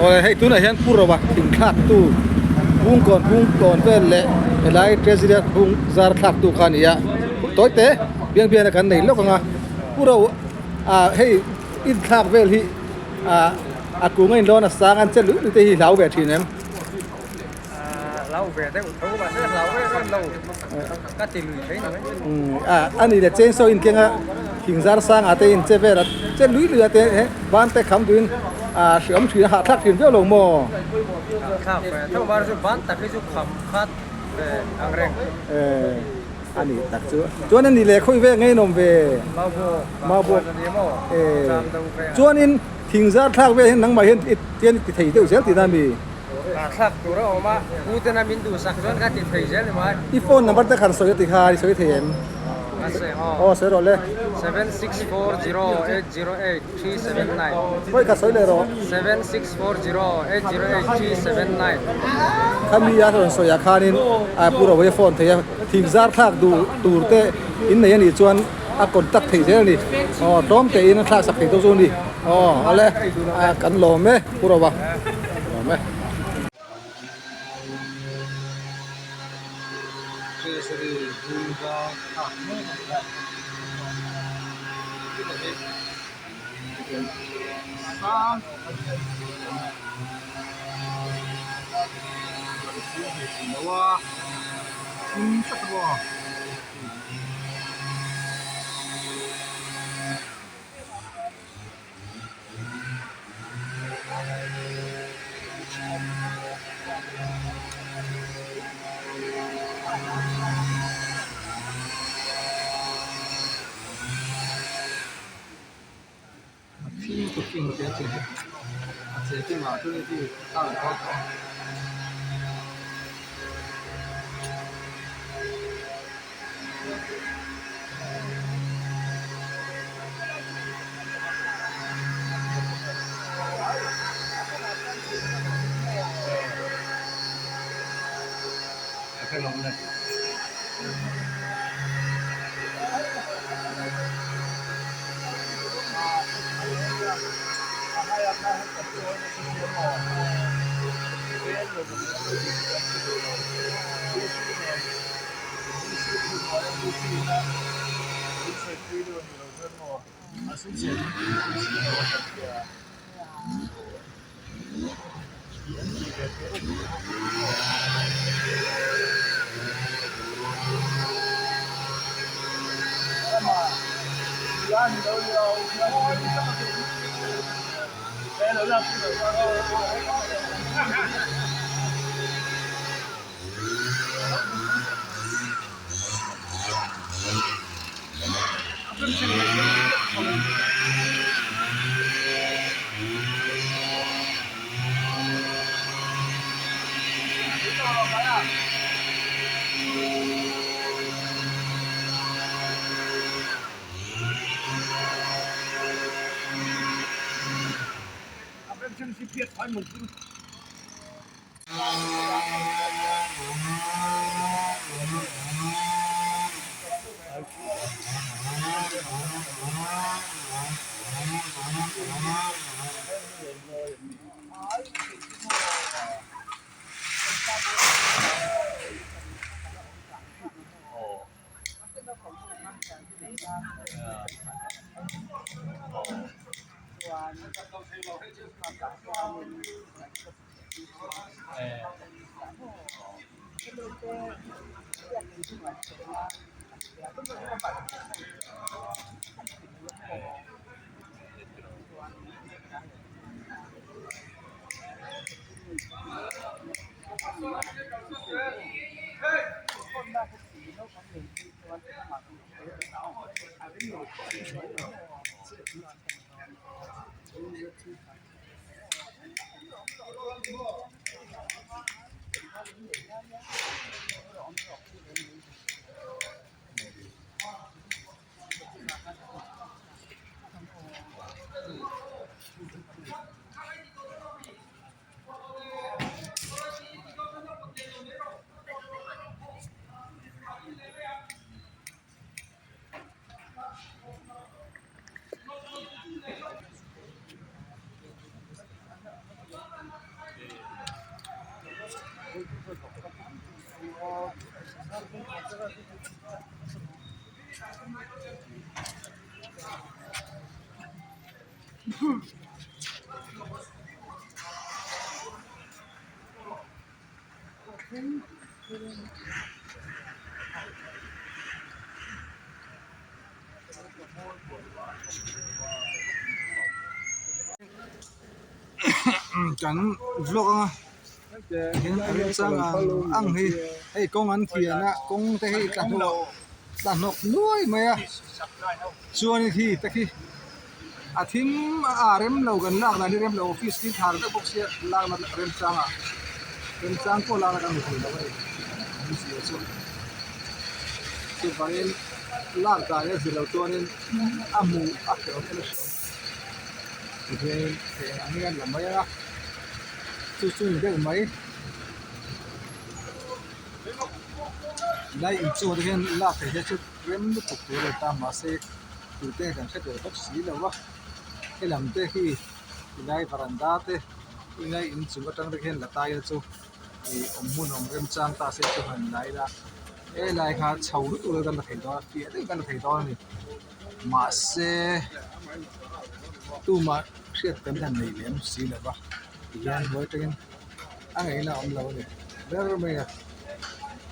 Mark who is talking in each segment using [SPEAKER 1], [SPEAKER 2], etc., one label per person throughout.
[SPEAKER 1] Awle hei tunah hian Pu Rova thing thlaktu Bungkawn Bungkawn vel leh helai Treasury a bung zar thlaktu kha a ni a tawi te biang bian a kan nei lawk ang a Pu Ro ah hei inthlak vel hi ah a kung a inlawn a sang a an che luih luih te hi hlau ve thin em.
[SPEAKER 2] Hlau ve deuh tho mahse hlau em em lo ka ti lui thei ni mai.
[SPEAKER 1] A ani le chainsaw in keng a thing zar sang ah te in che vel a che lui lui a te he ban te kham duhin a hreawm thin a hahthlak thin viau lo maw.
[SPEAKER 2] Hahthlak ve tho mar chu ban tak hi chu kham khat ve ang reng.
[SPEAKER 1] Ani tak chu chuan ani le khawi ve ngei nawm ve.
[SPEAKER 2] Maubawk maubawk ani maw cham deuh ve
[SPEAKER 1] ang. Chuanin thing zar thlak vel hian nangmah hian i tian i ti thei deuh zel tihna ami.
[SPEAKER 2] Thlak tur a awm a, u tena min duhsak chuan ka ti thei zel ni mai.
[SPEAKER 1] I phone number te khan sawi a ti kha i sawi thei em?
[SPEAKER 2] Ka sawi aw.
[SPEAKER 1] Aw sawi rawh le.
[SPEAKER 2] 7640808379.
[SPEAKER 1] Pawi kha sawi leh rawh.
[SPEAKER 2] 7640808379.
[SPEAKER 1] Khami a rawn sawi ah khanin a pu Rawei a phone thei a, thing zar thlak duh tur te in nei a nih chuan a contact thei zel a ni. Aw tlawm tein a thlak sak thei deuh chu a ni. Aw awle kan lawm e pu Rowa. Lawm e. Kan vlog anga hian a remchang ang ang hi hei kawng an thian a kawng te hi tla hnawk tla hnawk nuai mai a chuan khi te khi a thim a rem lo kan lak dan hi rem lo office khi thar deuh bawk sia lak na remchang ah remchang pawh lak na kan hmu thei lo a ni an zia chu chuvangin lak dan hi a zir loh chuanin a hmuh a hrehawm em a hrehawm tihian eng ang hian la mai ang a chu chu ni deuh mai lai inchungah te hian lak theih hi chu rem lutuk tur a ni ta mahse tute kan hre tel bawk si lo a helam te hi tilai varanda te tilai inchung atang te khian la ta ila chu ih awm hmun awm remchang ta se chu han la ila helai kha chho lutuk lo kan la thei dawn a fiah deuhin kan la thei dawn a ni mahse tumah hriat kan han nei lem si lo va tihian hnuai atangin a ngaihna a awm lo a ni ber mai a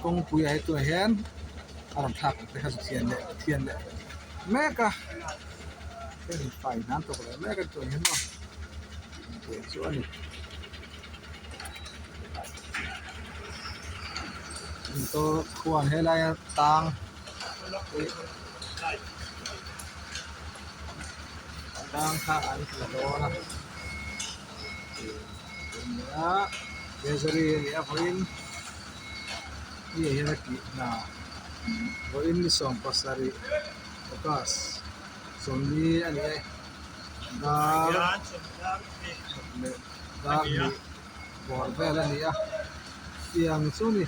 [SPEAKER 1] kawngpui ah hi tunah hian a rawn thlak ang te kha chu thian leh thian leh mek a heng fai hnan tawk leh mek a tunah hian maw tih chu a ni. Motor khuan helaia tang tang kha an tla dawn a nia treasury a nih avangin hei hian a tih hna vawiin ni 17 august 40 a ni e dar leh dar hnih bawr vel a ni a tiang chu ni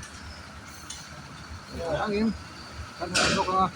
[SPEAKER 1] angin kan han bawk ang a.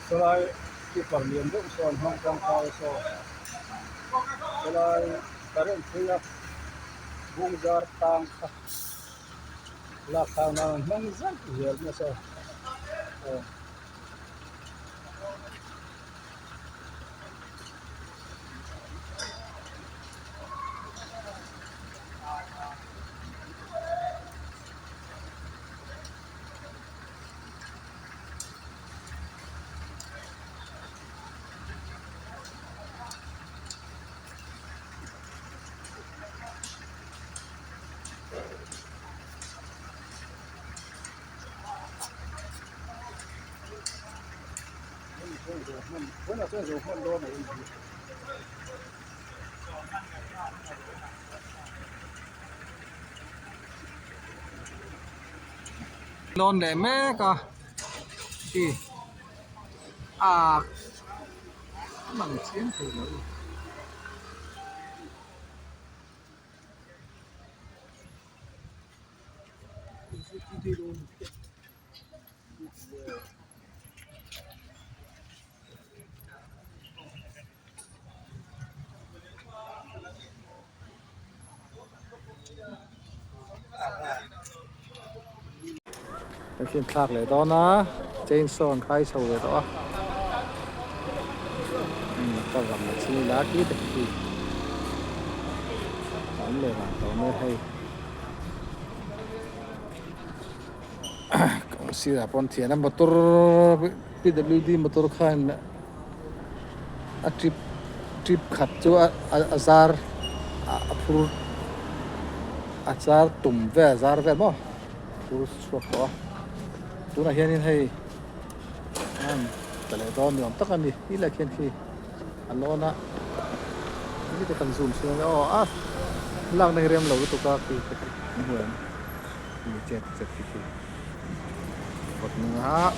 [SPEAKER 1] Sawlai tipper lian deuh sawn hmang tangkai saw sawlai current hrui a bung zar tang kha lak thang nan an hmang zet zel nasa aw. Lawn leh mek a khi ah a lang chiang thei lo. Kan hriat thlak leh dawn a chainsaw an khai chho leh tawh a ka vang leh chhing ila khi te khi a awm leh vang tawh mai hei kawng sirah pawh an thian a motor P W D motor khan a trip trip khat chu a zar a phur a zar tum vel a zar vel maw phur chhuak tawh a tunah hianin hei an tla leh dawn ni awm tak a ni ti lai khian khi a lawn a heti te kan zoom chhung a aw a lakna hi rem lo lutuk a khi te khi an hmu em. Mi chet chet khi khi. vawt nia.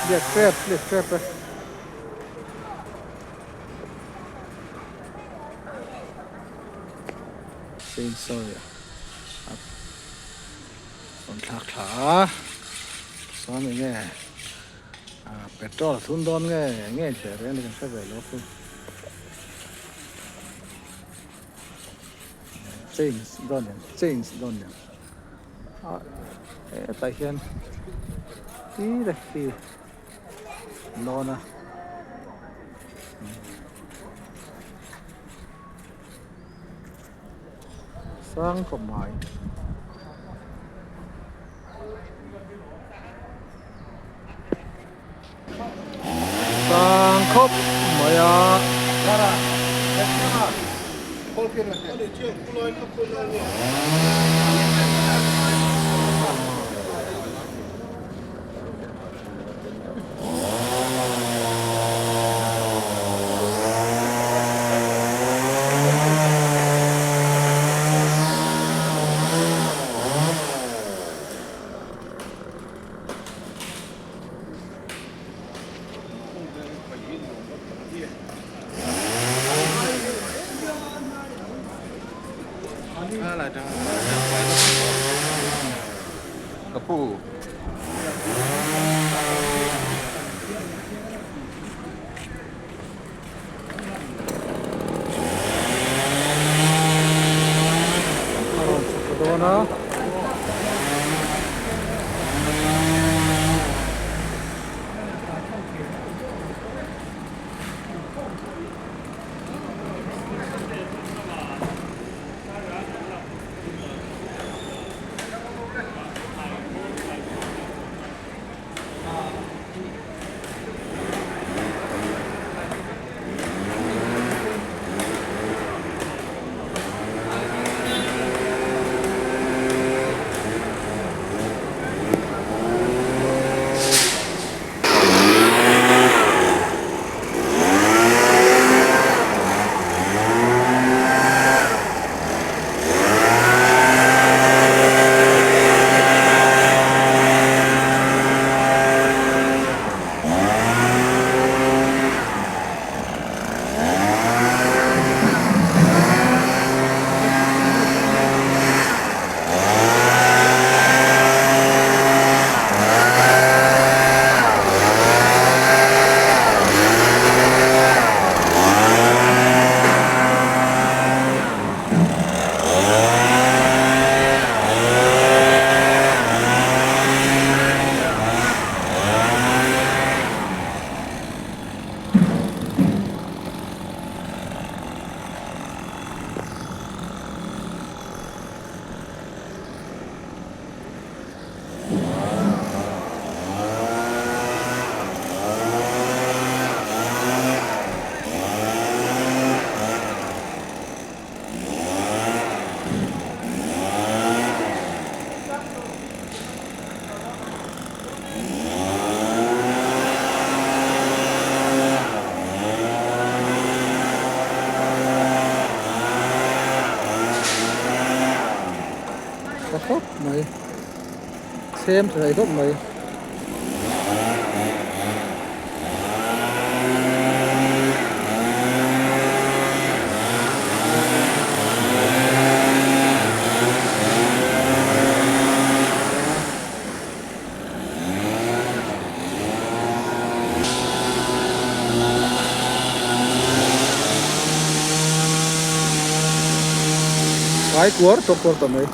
[SPEAKER 1] Liak tep liak tep e. Chainsaw a rawn thlak thla a chuan enge petrol a thun dawn nge nge inhliah reng a ni kan hre ve lo a chains dawn em chains dawn em. Ah hetah hian tir a khi lawn a sang khawp mai. Sang khawp mai a. A rawn chhuk dawn a. Tha khawp mai chhem tha thei khawp mai. Kai kuar tawk kuar tawh mai.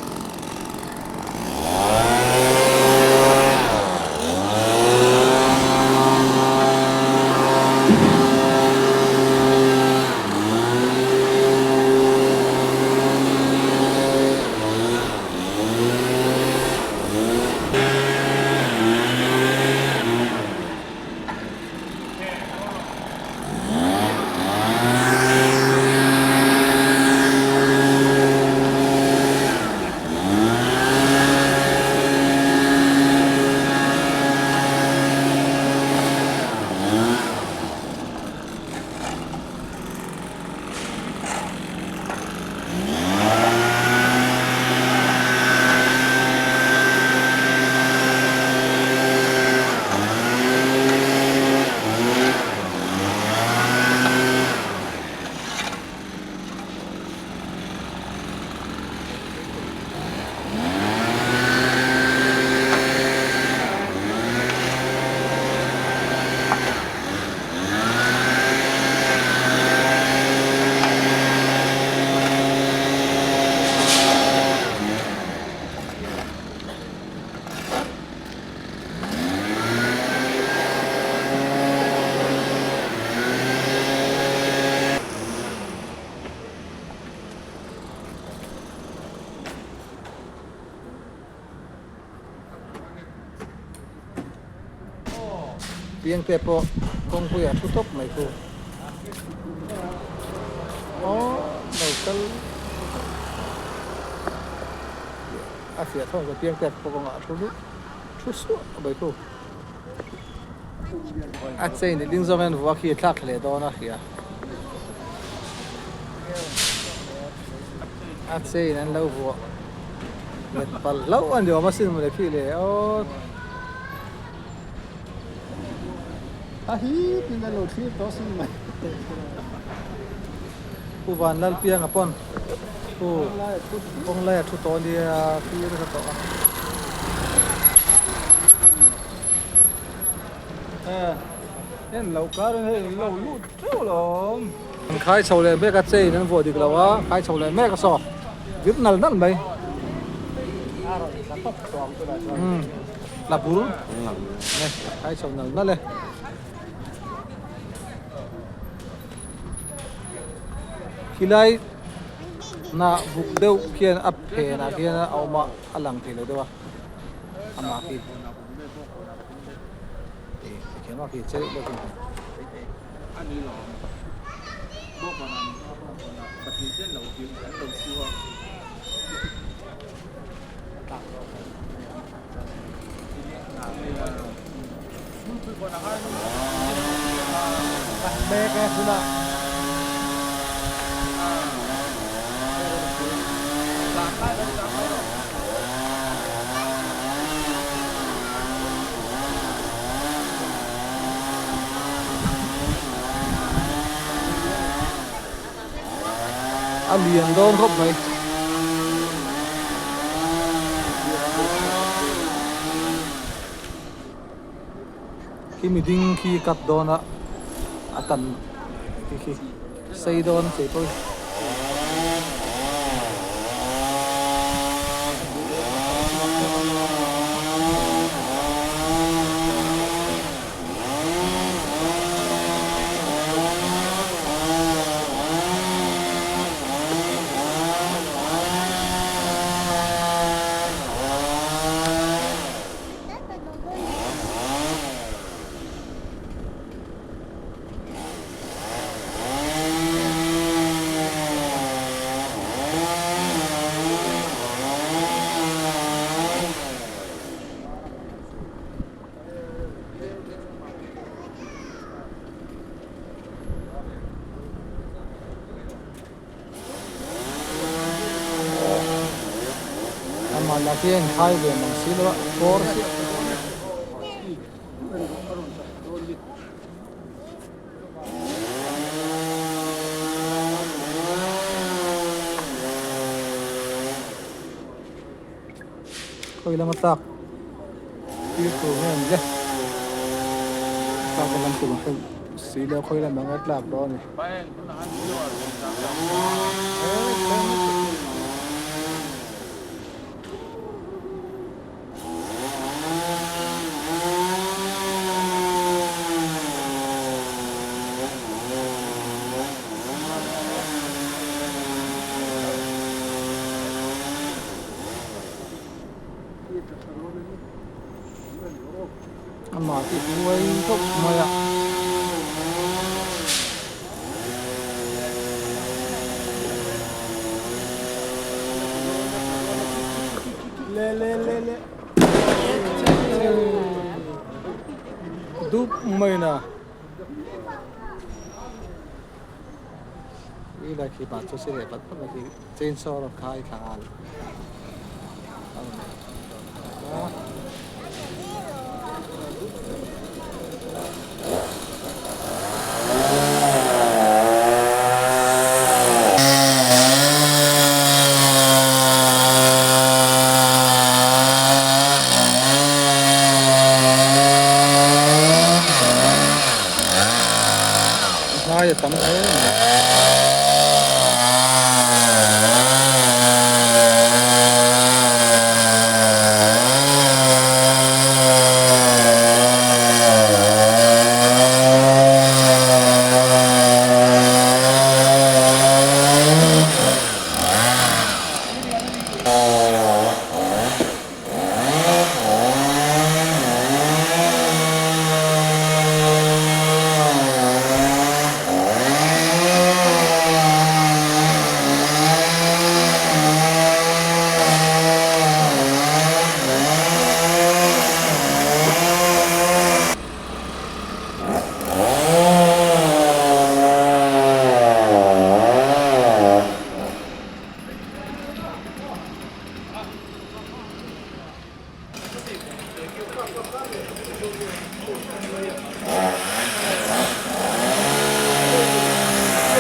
[SPEAKER 1] Piangte pawh kawngpui ah thu tawp mai khu. Aw lo kal a fiah thawm ka piangte pawh kawngah a thu luh thu suah mai khu. A chain i ding zawng hian vua khi a thlak hle dawn a hria. A chain an lo vuah let palh hlauh a ni awm asin mawle khi le aw.
[SPEAKER 3] A hi tin a lo thlir tawh asin mai.
[SPEAKER 1] Pu Vanlalpianga pawn Pu Kawnglaia thu tawh nia thlir nasa tawh a. En loh kar in hei lo lut teuh lawm. An khai chho leh mek a chain an vuah dik lo a khai chho leh mek a saw vir nal nal mai. Umm la bur nge khai chho nal nal e. Khilai hnah buk deuh khian a phenah khian a awm a a lang thei lo deuh a amah khi. Mek e tunah A lian dawn khawp mai. Khi mi ding khi cut dawn a a tan khi khi sei dawn chei pawh hi. Amah lah khi a inkhai ve mang si lo a kawr chiah. Khawi lama tlak tir tur nge ni le tlak lam tur hre si lo khawi lam anga tlak dawn a ni. Amah hi huai khawp mai a.
[SPEAKER 3] Le le le le.
[SPEAKER 1] Dup mai na. I la khi pa chu se le pat pat khi chainsaw rawng khai thla nghal. Hnai a tam hle mai.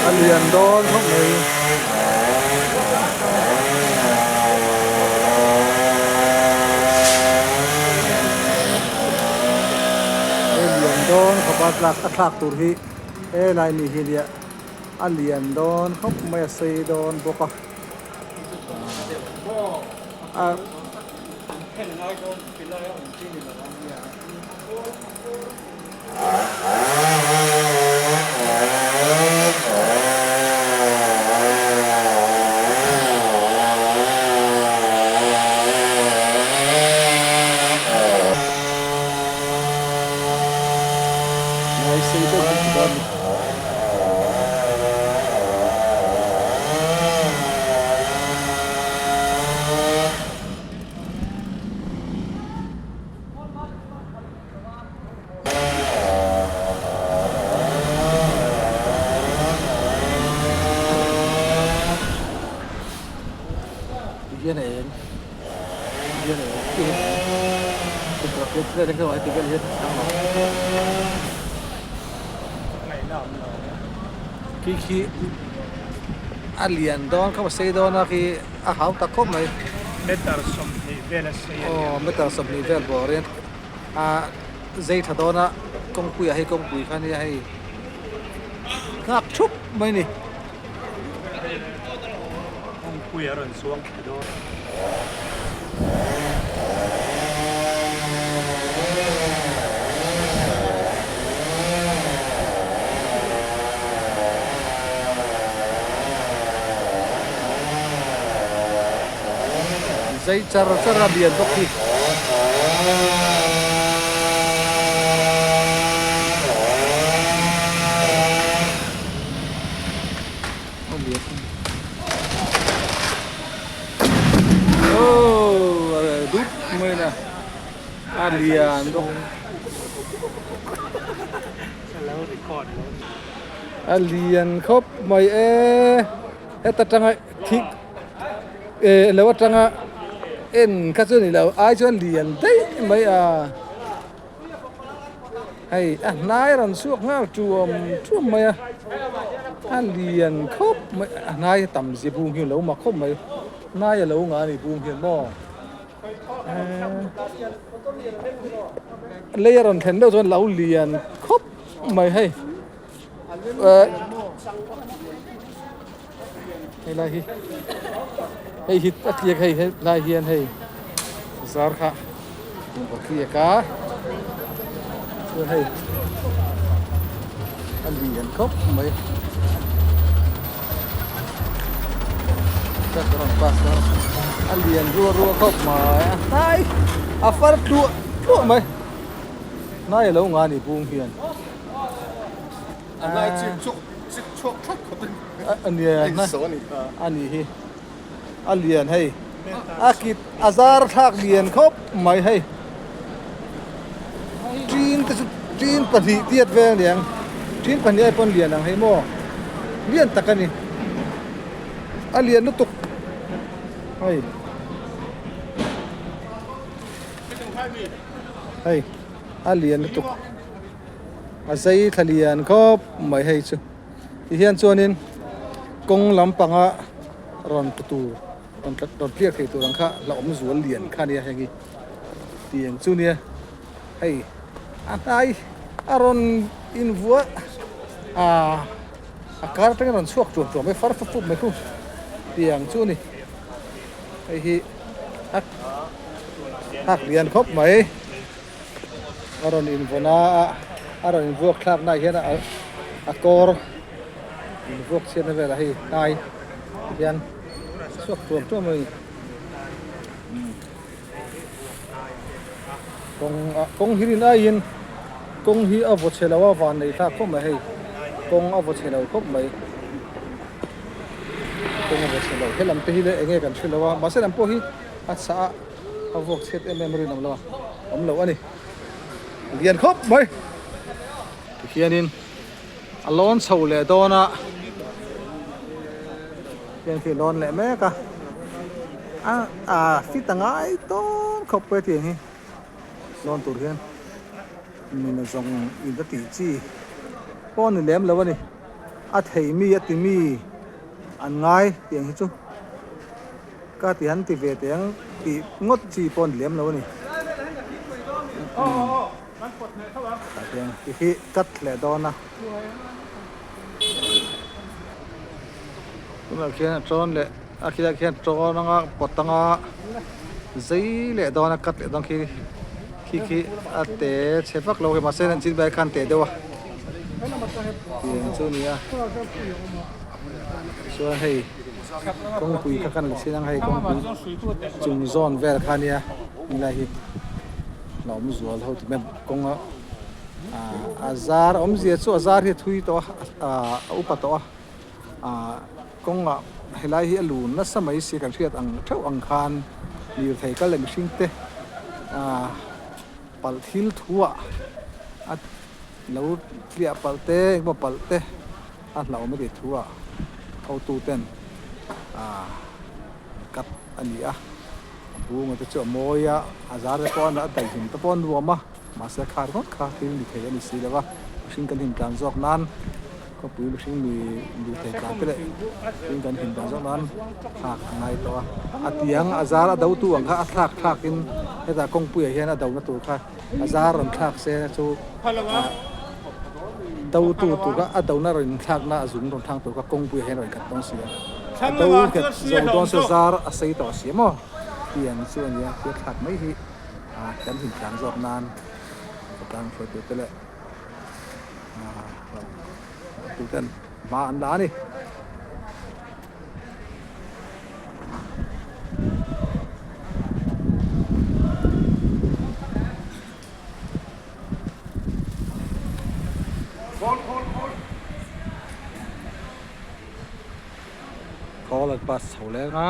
[SPEAKER 1] A lian dawn khawp mai. He lian dawn khawp a tlak a thlak tur hi helai mi hi nia a lian dawn khawp mai a sei dawn bawk a. A Ngai sei deuh hi ti dawn ni. Ti hian a eng ti hian a eng ti hian a eng tukverh te vel hi ti vel hian a chang lo khi khi a lian dawn khawp a sei dawn a khi a hau tak khawp mai.
[SPEAKER 4] Meter 20 vel a sei a nia.
[SPEAKER 1] Aw meter 20 vel bawr in a zei tha dawn a kawngpui ah hei kawngpui kha nia hei nghak thup mai a ni.
[SPEAKER 4] Kawngpui a rawn chuang thla dawn.
[SPEAKER 1] Zai char char a lian bawk hi. Oh dup mai na a lian bawk. A lian khawp mai e heta tanga thik eh lo atanga en kha chu ni lo ai chuan lian daih mai a hei a hnai rawn chhuak nghal tuam tuam mai a a lian khawp mai a hnai tam zia bung hi a lo mak khawp mai hnai a lo ngah a ni bung hian maw. Lei a rawn thlen deuh chuan lo lian khawp mai hei eh hei lai hi hei hi a tliak hei helai hian hei zar kha a tliak a chuan hei a lian khawp mai truck a rawn pass dawn a lian rua rua khawp mai a hnai a far tluah tluah mai hnai a lo ngah a ni bung hian
[SPEAKER 3] A hnai chik chuk chik chhuak thlat khawp in
[SPEAKER 1] a nia a ni hi a lian hei a kit a zar thlak lian khawp mai hei tin te chu tin pahnih tiat vel aniang tin pahnih ai pawn lian ang hei maw lian tak a ni a lian lutuk hei hei a lian lutuk a zei thla lian khawp mai hei chu tihian chuanin kawng lampanga rawn tlu tur rawn tla rawn tliak thei tur ang kha la awm zual lian kha ania heng hi tiang chu nia hei a hnai a rawn invuah ah a kar atangin a rawn chhuak tuam tuam mai far fup fup mai khu tiang chu a ni hei hi a hak lian khawp mai. A rawn invawn a a rawn invuak thlak naah hian a kawr invuak chhiatna velah hei hnai hian chhuak tuam tuam a ni kawng ah kawng hi rin aiin kawng hi a vaw chhe lo a van nei thlak khawp mai hei kawng a vaw chhe lo khawp mai kawng a vaw chhe lo helam te hi le enge kan hre lo a mahse lam pawh hi a chhah a. A vuak chhiat em em rinawm lo a awm lo a ni lian khawp mai tikhianin a lawn chho leh dawn a hian khi lawn leh mek a a a fit a ngai dawn khawp mai tiang hi lawn tur hian. Nuna zawng in va tih chi pawh a ni lem lo a ni. A thei mi a ti mi an ngai tih ang hi chu ka ti han ti ve teh ang tih ngawt chi pawh a ni lem lo a ni. Tah hian ti hi cut leh dawn a. Tunah khian a tawn leh a khilaiah khian tawn anga pawt anga zei leh dawn a cut leh dawn khi khi khi a te chhe vak lo hei mahse an chin vel khan te deuh a tiang chu a ni a chuan hei kawngpui kha kan la chhin ang hei kawngpui chung zawn vel kha a nia helai hi hlauhawm zual ho ti mai kawnga ah a zar awmzia chu a zar hi a thui tawh a ah a upa tawh a. Ahh kawngah helai hi a lun nasa mai si kan hriat ang theuh ang khan lirthei kal leh mihring te ahh palh thil thuah a lo tliah palh te engemaw palh te a hlauhawm a tih thuah hotu ten ahh cut a ni a a bunga te chu a mawi a a zar te pawh a daihlim te pawh a nuam a. Mahse khar ngawt kha thil ni thei a ni si lo va, mihring kan him tlan zawk nan khawpui mihring mi lui thei tlan te leh mihring kan him tlan zawk nan thlak a ngai tawh a. A tiang a zar a do tu ang kha a thlak thlak in hetah kawngpuiah hian a do na tur kha a zar rawn thlak se chu do tu tur kha a do na rawn thlak na a zung rawn thlak tur kha kawngpuiah hian a rawn khat dawn si a, a do nghet zo dawn se zar a sei tawh si maw tiang chu a nia thil thlak mai hi. Ah kan intlan zawk nan khawtlang hruaitu te leh ah tu ten hma an la a ni. Khawl an pass chho leng a.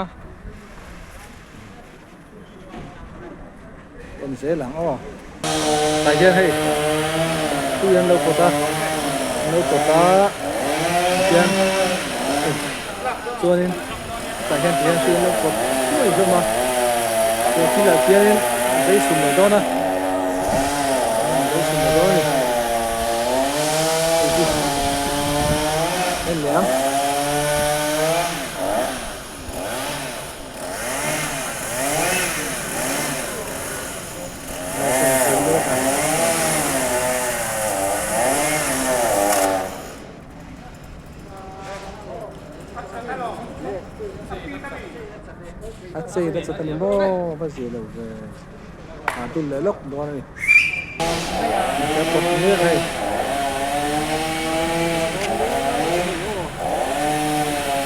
[SPEAKER 1] En zel ang aw tah hian hei tui an lo kawt a an lo kawt a tihian chuanin tah hian tihian tui an lo kawt thuai hlawm a chuan thilah khianin zai chhun leh dawn a zai chhun leh dawn a ni hei hi en leh ang. A chei na chat a ni maw va zir lo ve a dul leh lawk dawn a ni a pawt mek a hei.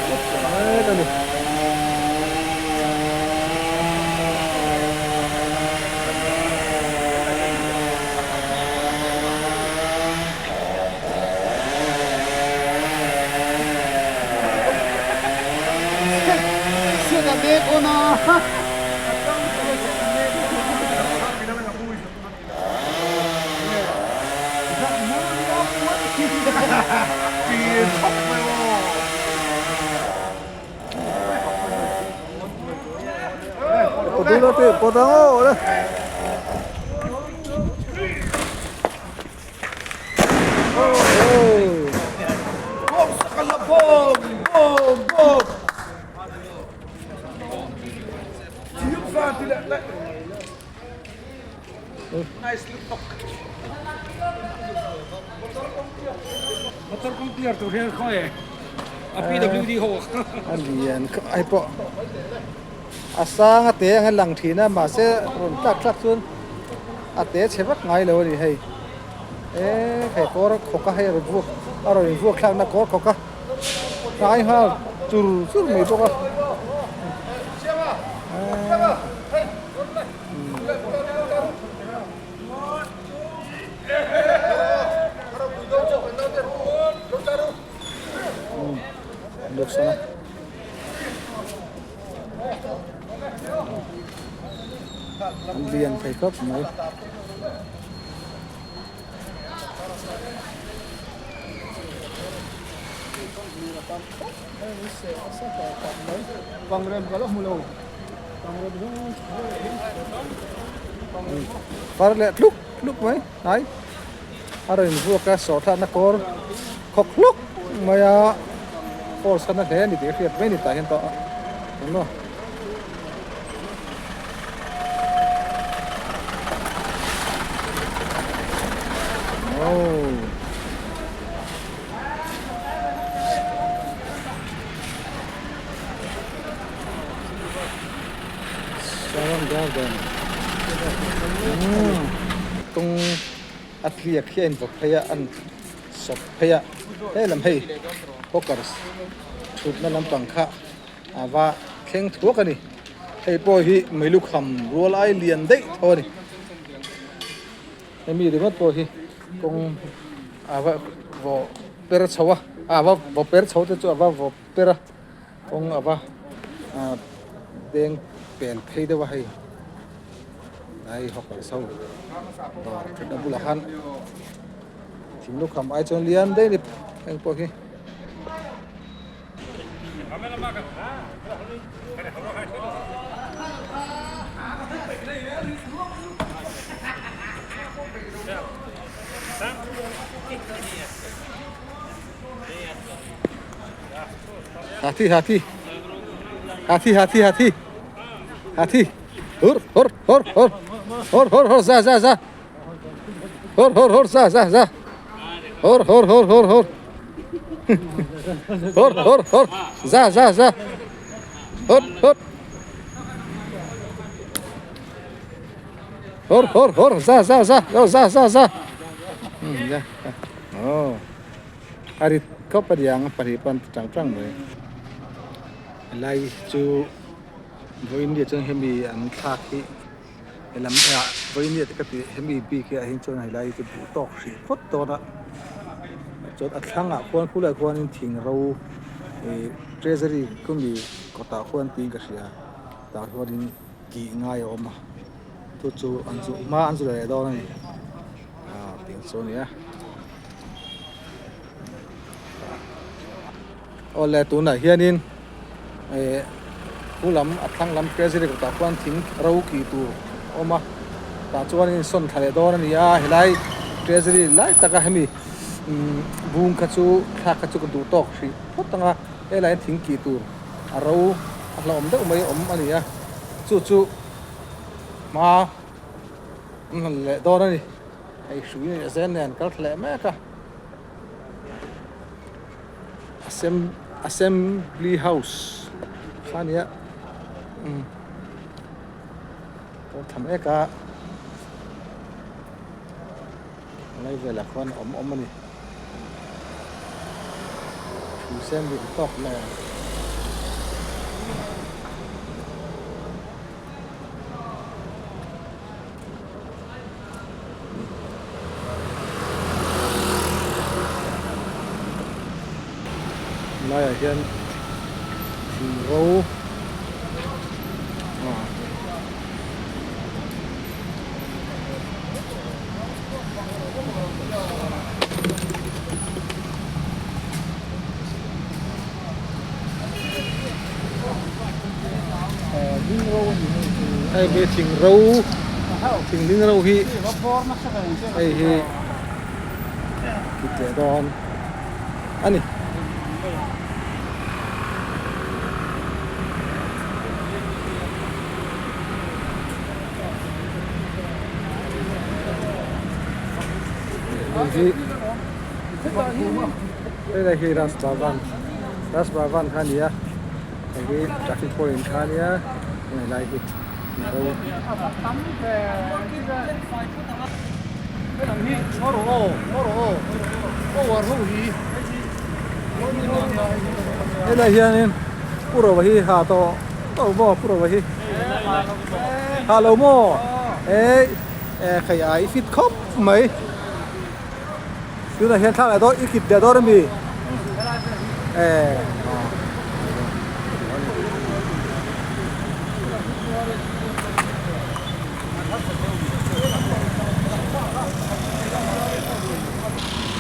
[SPEAKER 1] Mek a ni. A lian khawp ai pawh a sang a te ang a lang thin a mahse rawn tlak thlak chuan a te chhe vak ngai lo a ni hei eee hei kawr khawk a hei a rawn vuak a rawn invuak thlakna kawr khawk a hnai nghal chur chur mai bawk a eee. An lian thei khawp mai. Far leh tluk tluk mai hnai. A rawn invuak a sawh thlakna kawr khawk hluk mai a force kha na hle a ni tih a hriat mai a ni tah hian tawh a engmaw. Oh. Saron Garden umm kawng a tliak hi a invawp phei a an sawp phei a helam hei hawkers thutna lampang kha a va thleng thuak a ni hei pawh hi meilukham rual ai lian daih tho a ni hemi ringawt pawh hi kawng a va vaw per chho a a va vaw per chho te chu a va vaw per a. Kawng a va deng pel phei deuh a hei lai hawker so dawr thutna bulah khan thing lukham ai chuan lian daih a ni heng pawh hi. Hathi hathi hathi hathi hathi hathi hur hur hur hur hur hur hur za za za hur hur hur za za za hur hur hur hur hur hur hur hur za za za hur hur hur hur hur za za za za za za oh A rit khawp a niang pahnih pawh an ti tang tang mai. Helai chu vawiin ni ah chuan hemi an thlak hi helam ah vawiin ni ah te ka tih hemi bik hi ah hian chuan helai chu duh tawk hrih phawt dawn a chuan a thlangah khuan khulaiah khuanin thing ro ih treasury khumi kawtah khuan tiin ka hria tah chuanin tih ngai a awm a chu chu an zu hma an zu leh dawn a ni ah tih chu a ni a. Awle tunah hianin eh pu lam a thlang lam treasury kawtah khuan thing ro kih tur a awm a tah chuanin sawn thla leh dawn a ni a helai treasury lai taka hemi umm bung kha chu thlak kha chu ka duh tawk hrih phawt ang a helai hian thing kih tur a ro a hlauhawm deuh mai a awm a ni a chu chu hma an han leh dawn a ni. Hei hrui leh zel nen kal thla leh mek a assembly house kha ania umm kal thla mek a lai velah khuan a awm awm a ni hrui sen ri tawk lo ang. Laiah hian thing ro ah Hei hi thing ro thing ding ro hi hei hi kit leh dawn a ni. Hei hi helai hi Raj Bhavan Raj Bhavan kha a ni a. Hei hi traffic point kha ania heng lai hi helai hianin pu rova hi ha tawh tawh maw pu rova hi ha lo maw eh hei a i fit khawp mai Tunah hian thlalak dawn i kit leh dawn ami? Eh.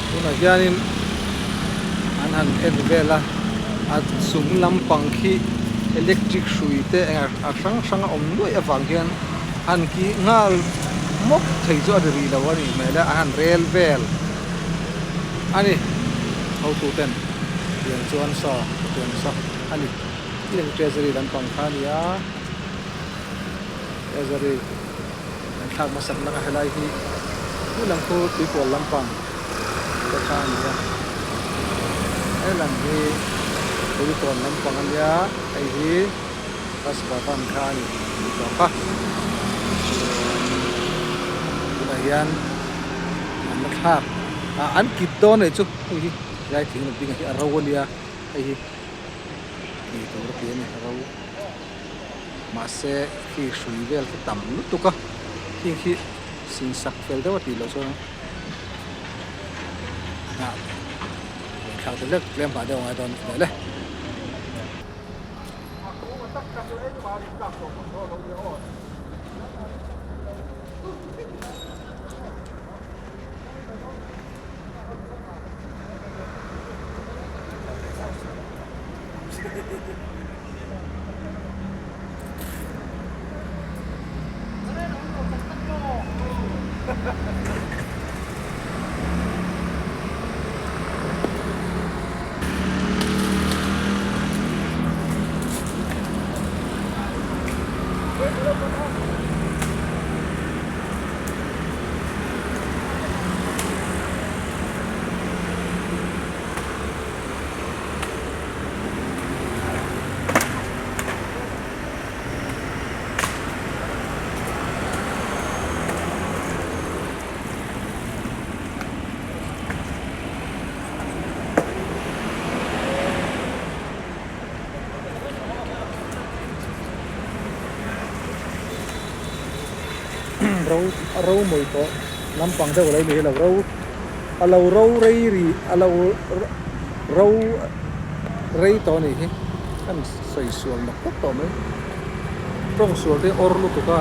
[SPEAKER 1] Tunah hianin an han en vel a, a chung lampang khi electric hrui te eng a hrang hrang a awm nuaih avang hian han kih nghal mawp thei chu a ri rih lo a nih hmel a, an han rel vel. a ni. Hotuten tiang chuan saw tiang saw a ni. Tiang treasury lampang kha a ni a, treasury an thlak hmasak na kha helai hi chu lam khu tuipawl lampang te kha a ni a. He lam hi tuipawl lampang a nia, hei hi bus bhavan kha a ni tih tawh kha. Chuan tunah hian an la thlak ah an kit dawn anih chu hei hi helai thing lam ding ah hi a ro a nia hei hi tih tur a ti a ni a ro mahse khi hrui vel khi tam lutuk a khing khi sin sak fel deuh a tih loh chuan hnah thlak te hlek tlem hah deuh a ngai dawn a ni le. Ro a ro mawi tawh lampang deuh a lo ni hi lo ro a lo ro rei rih a lo ro rei tawh a nih hi kan sawi sual mak tawp tawh mai tawng sual te awr lutuk a.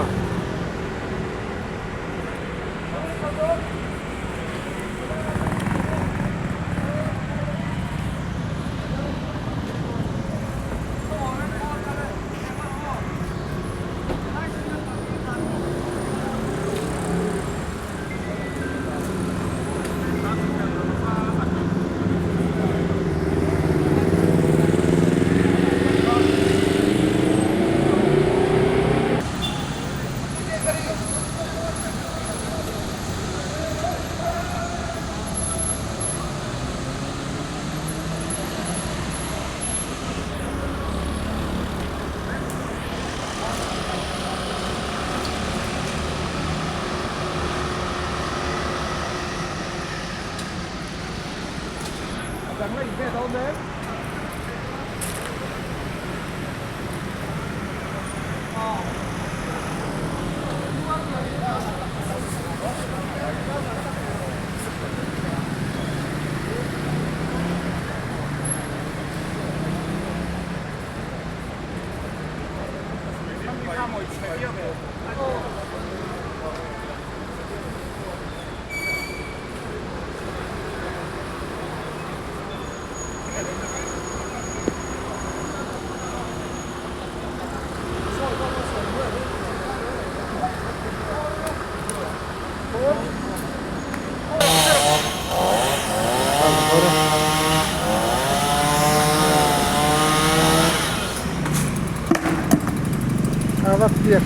[SPEAKER 1] A va piak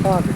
[SPEAKER 1] ta ve.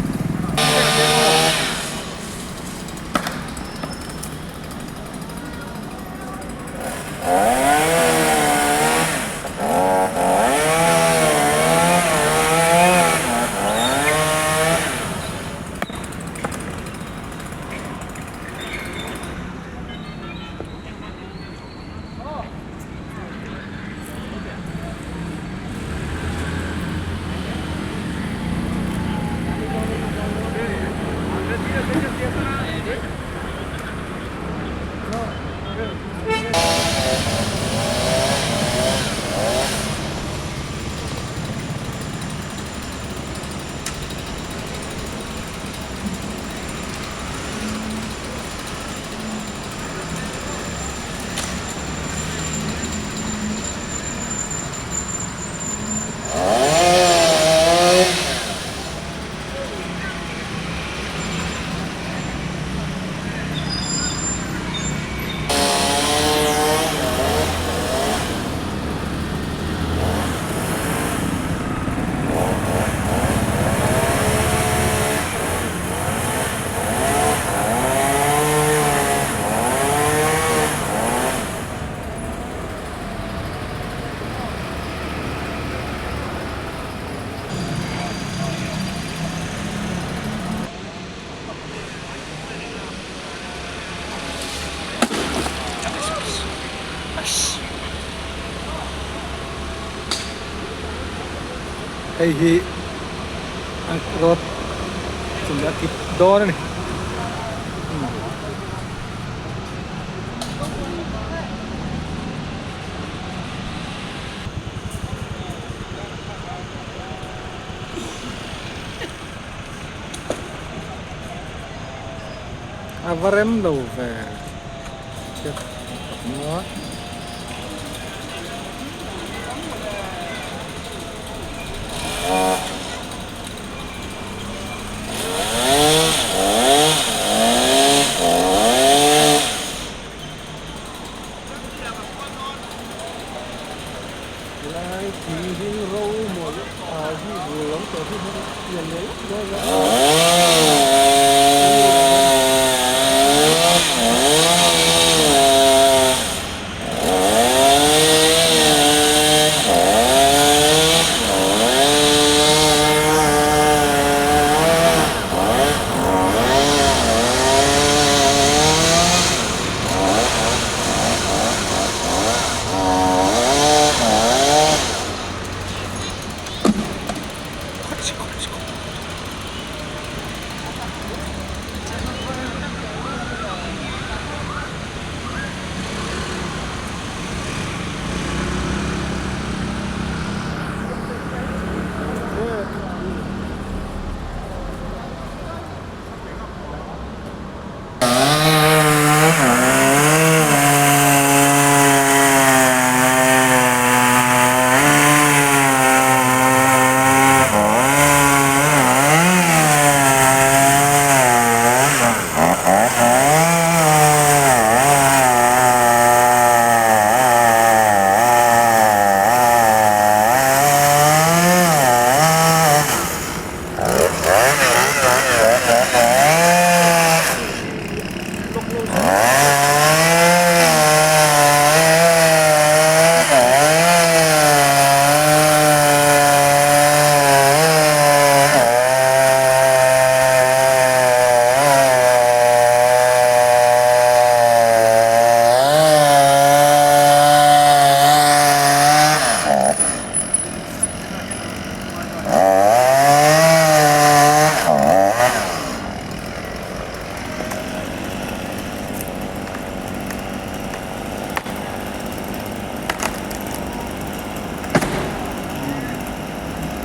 [SPEAKER 1] Hei hi an rawt chumi a kip dawn a ni. A va rem lo ve Lai thing hing ro maw ah hi bul lam tawh hi hei pian leh lawk dawn a.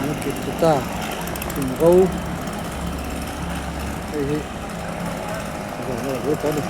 [SPEAKER 1] An kit chu ta thing ro hei hi zawhna lo tawh a ni.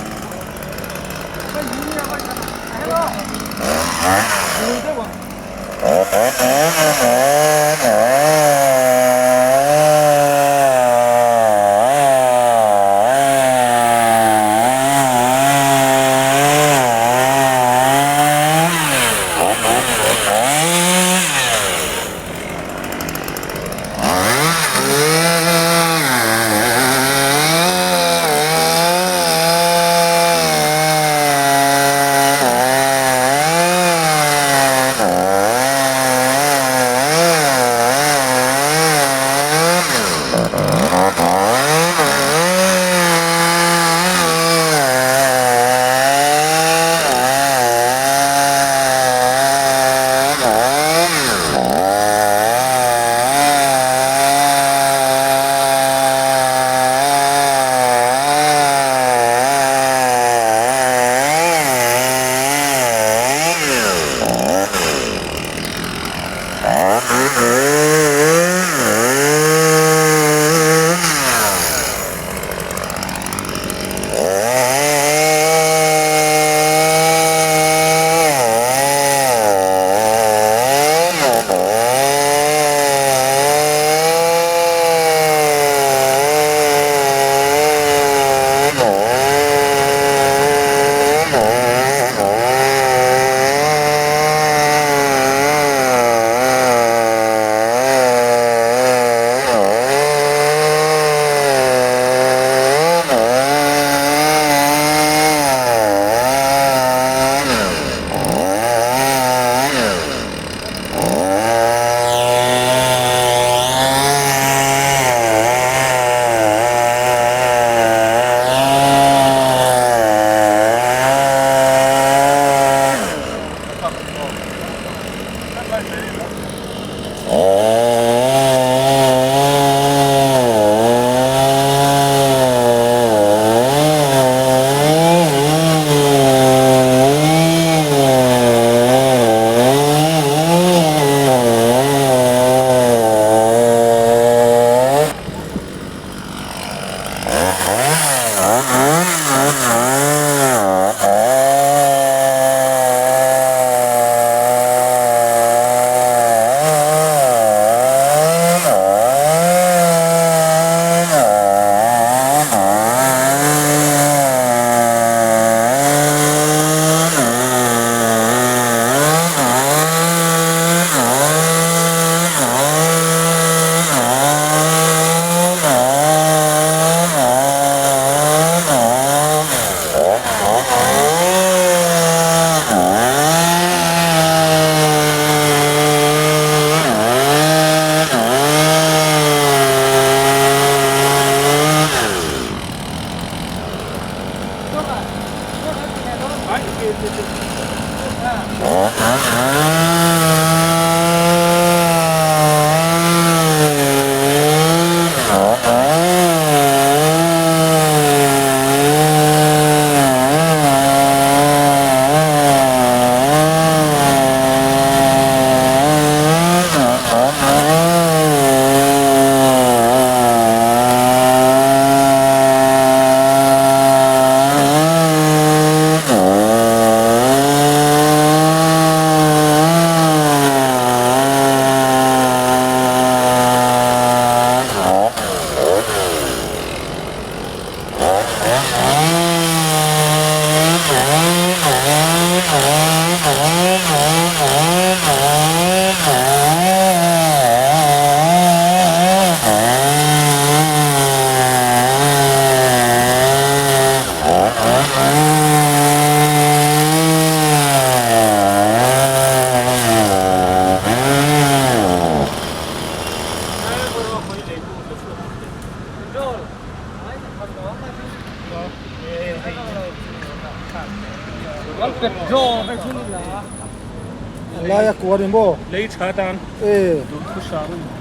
[SPEAKER 1] Laia kuar ni maw?
[SPEAKER 4] Lei tha tan.
[SPEAKER 1] E.
[SPEAKER 4] Duhthusam a ni.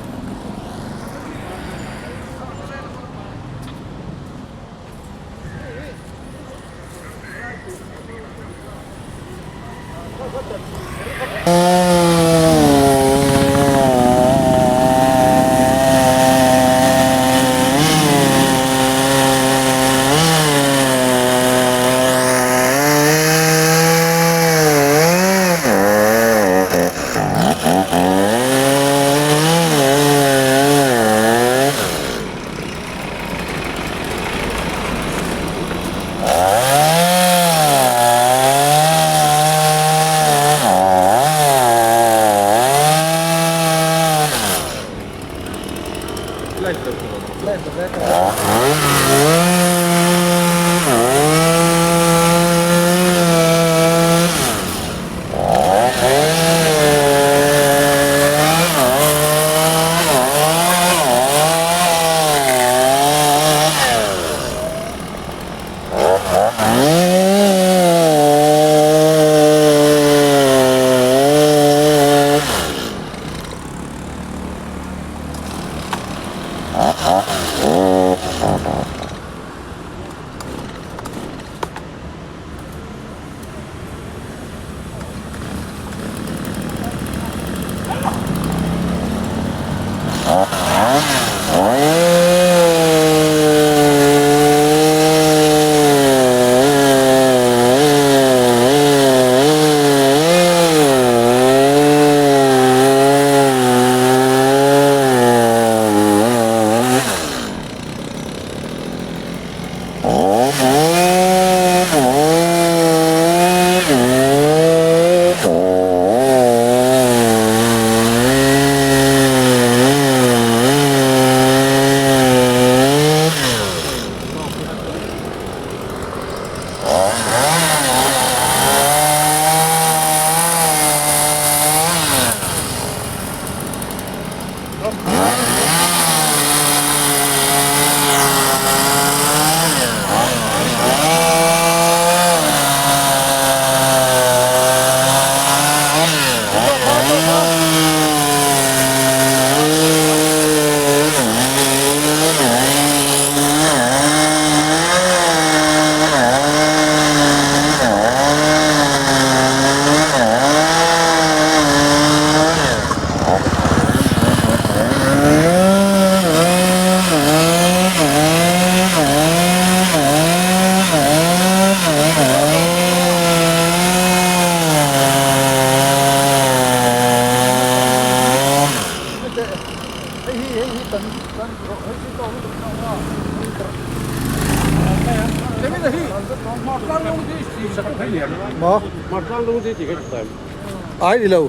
[SPEAKER 1] Ai ni lo.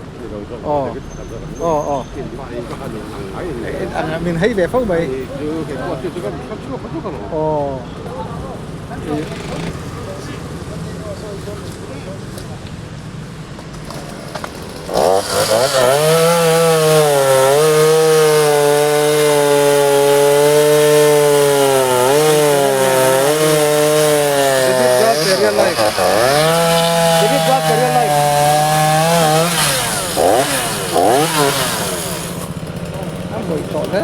[SPEAKER 1] Ờ. Ờ ờ. Mình hay về phong mày. Ờ. Real Life David Valka Real Life A mawih tawh hle.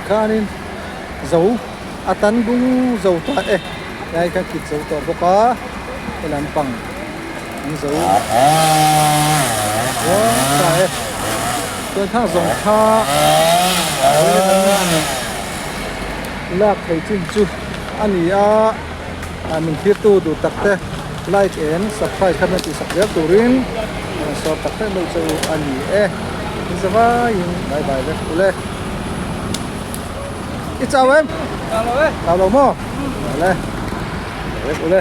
[SPEAKER 1] Khanin zo a tan bung zo ta e lai kha kit zo tawh bawk a he lampang an zo ta e chuan thang zawng kha lak thei chin chu a ni a min thirtu duh tak te like and subscribe kha min tihsak zel turin a rawn sawm tak tak mai chu a ni e in zavaiin bye bye vek ule i chau em
[SPEAKER 2] Chau lo e
[SPEAKER 1] chau lo maw le vek ule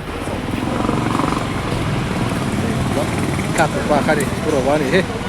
[SPEAKER 1] kha tupa kha ni pu ro a ni hi.